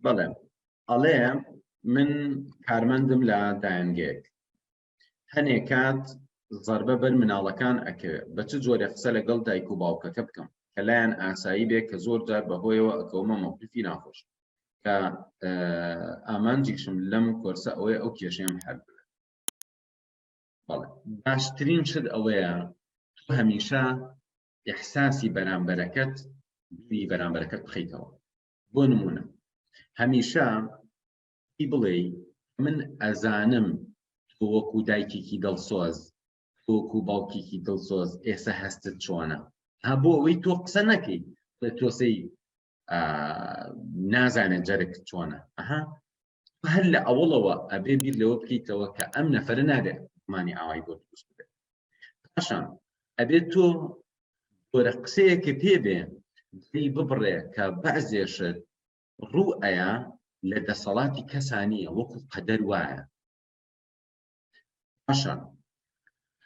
بەڵێ ئەڵێ من کارمەندم لە دایەنگەیەک هەنێ کات زەربە بەر مناڵەکان ئەکەوێ بە چ جۆرێ قسە لەگەڵ دایک و باوکەکە بکەم کە لایەن ئاسایی بێ کە زۆر جار بەهۆیەوە ئەکەومە مەوقفی ناخۆش کە ئامانجیشم لەم کۆرسە ئەوەیە ئەو کێشەیەم حەل ببێت بەڵێ باشترین شت ئەوەیە تۆ هەمیشە ئیحساسی بەرامبەرەکەت بیری بەرامبەرەکەت بخەیتەوە بۆ نمونە هەمیشە بڵێ من ئەزانم تۆ وەکو دایکێکی دڵسۆز وەکو باوکێکی دڵسۆز ئێستا هەستت چۆنە ها بۆ ئەوەی تۆ قسە نەکەی تۆسەی نازانێت جەرگ چۆنە ئەها هەر لە ئەوڵەوە ئەبێ بیر لەوە بکەیتەوە کە ئەم نەفرە نابێت مانی ئاوای بۆ دروست بێت پاشان ئەبێت تۆ جۆرە قسەیەکە پێ بێ دڵی ببڕێ کە بەعزێشت ڕوو ئەیا لە دەسەڵاتی کەسانیە وەکو قەدەر وایە پاشان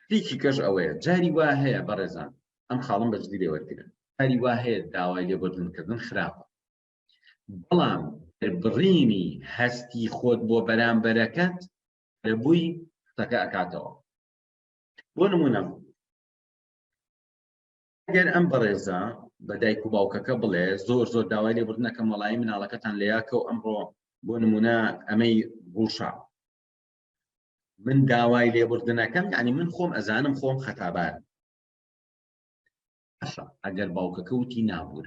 شتێکی کەش ئەوەیە جاری وا هەیە بەڕێزان ئەم خاڵم بەجدی لێ وەرگرن جاری وا هەیە داوای لێبوردنکردن خراپە بەڵام دەربڕینی هەستی خۆت بۆ بەرامبەرەکەت لەبووی قسەکە ئەکاتەوە بۆ نمونە ئەگەر ئەم بەڕێزە بە دایک و باوکەکە بڵێ زۆر زۆر داوای لێبوردنەکەم وەڵایی مناڵەکەتان لەیاکە و ئەمڕۆ بۆ نمونە ئەمەی ڕووشا من داوای لێبوردنەکەم یعنی من خۆم ئەزانم خۆم خەتابار باشە ئەگەر باوکەکە وتی نابوور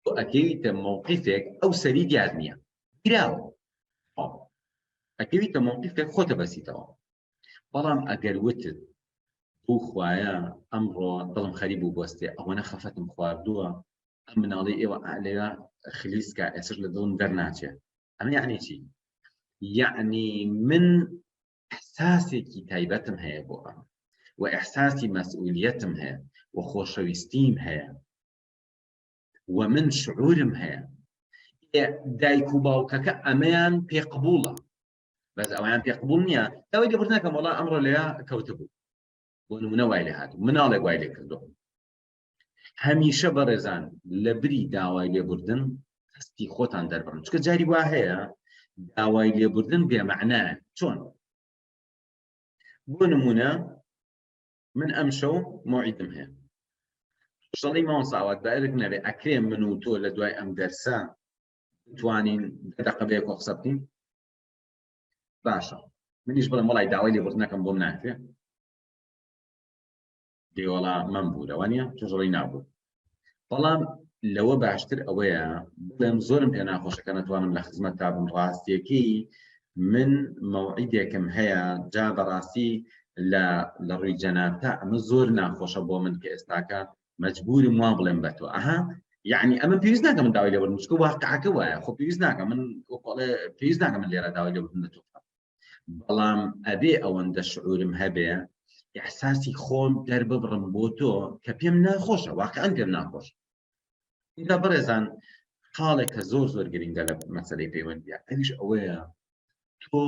تۆ ئەکەویتە مەوقفێک ئەو سەری دیار نییە گیراوە ئەکەویتە مەوقفێک خۆتە بەسیتەوە بەڵام ئەگەر وتت بۆ خوایە ئەمڕۆ دڵم خەری بوو بۆستێ ئەوەنە خەفەتم خواردووە ئەم مناڵی ئێوە لەوێ خلیسکا ئێسش لە دڵم دەرناچێ ئەمە یعنی چی یعنی من ئەحساسێکی تایبەتم هەیە بۆ ئەم و ئەحساسی مەسئولیەتم هەیە و خۆشەویستیم هەیە و من شعورم هەیە دایک و باوکەکە ئەمەیان پێ قبوڵە بەس ئەویان پێ قبول نییە داوای لێبوردن نەکەم وەڵا ئەمڕۆ لێ کەوتبوو بۆ نمونە وای لێ هاتوو مناڵێک وای لێ کردو هەمیشە بەڕێزان لە بری داوای لێبوردن هەستی خۆتان دەربڕن چکە جاری وا هەیە داوای لێبوردن بێمەعنە چۆن بۆ نمونە من ئەمشەو مۆعیدم هەیە شەڵی مامۆستا ئاوات بە ئەرک نەبێ ئەکرێ من و تۆ لە دوای ئەم دەرسە بتوانین دەقە بەیەکەوە قسە بکەین باشە منیش بڵێم وەڵای داوای لێبوردنەکەم بۆم ناکرێ دێوەڵا مەمبوورە وانە تۆژڵی نابوو بەڵام لەوە باشتر ئەوەیە بڵێم زۆرم پێ ناخۆشەکە نەتوانم لە خزمەت تا بم ڕاستیەکەی من مەوعیدێکم هەیە جا بەڕاستی لە لە ڕووی جەنابتا ئەمە زۆر ناخۆشە بۆ من کە ئێستاکە مەجبورم وا بڵێم بە تۆ ئەها یعنی ئەمە پێویست ناکە من داوای لێبوردن چونکە واقعەکە وایە خۆ پێویست ناکە من پێویست ناکە من لێرە داوای لێبوردن لە تۆ بکەم بەڵام ئەبێ ئەوەندە شعورم هەبێ ئیحساسی خۆم دەرببڕم بۆ تۆ کە پێم ناخۆشە واقعا پێم ناخۆشە اینجا بەڕێزان خاڵێک کە زۆر زۆر گرنگە لە مەسەلەی پەیوەندیە ئەویش ئەوەیە تۆ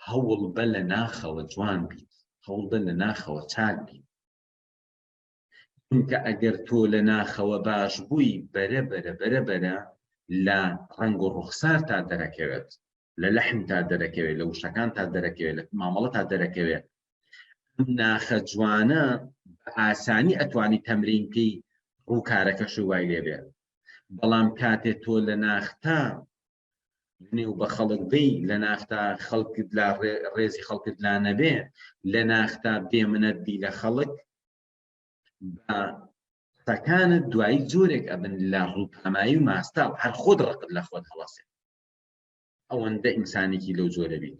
هەوڵ بە لە ناخەوە جوان بیت هەوڵ بە لە ناخەوە چاک بیت چونکە ئەگەر تۆ لە ناخەوە باش بووی بەرە بەرە بەرە بەرە لە ڕەنگ و ڕوخسار تا دەرەکەوێت لە لەحم تا دەرەکەوێت لە وشەکان تا دەرەکەوێت لە مامەڵە تا دەرەکەوێت ئەم ناخە جوانە بە ئاسانی ئەتوانی تەمرین بکەی ڕووکارەکەش وای لێبێ بەڵام کاتێ تۆ لە ناختا نێو بە خەڵک بی لە ناختا خەڵکت لا ڕێزی خەڵکت لا نەبێ لە ناختا بێمنەت بی لە خەڵک بە قسەکانت دوایی جۆرێک ئەبن لە ڕووپامایی و ماستا و هەر خۆت ڕقت لە خۆت هەڵەسێ ئەوەندە ئینسانێکی لەو جۆرە بیت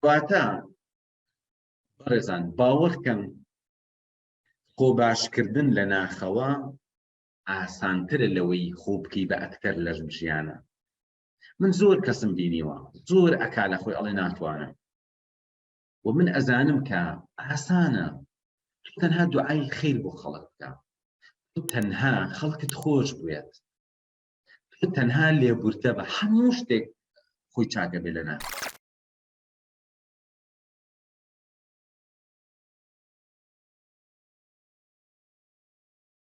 واتە بەڕێزان باوەڕکەن خۆ باشکردن لە ناخەوە ئاسانترە لەوەی خۆ بکەی بە ئەکتەر لە ژیانە من زۆر کەسم بینیوە زۆر ئەکا لە خۆی ئەڵێ ناتوانم و من ئەزانم کە ئاسانە تۆ تەنها دوعای خیر بۆ خەڵک بکە تۆ تەنها خەڵکت خۆش بوێت تۆ تەنها لێبوردە بە هەموو شتێک خۆی چاکە بێ لە ناخ.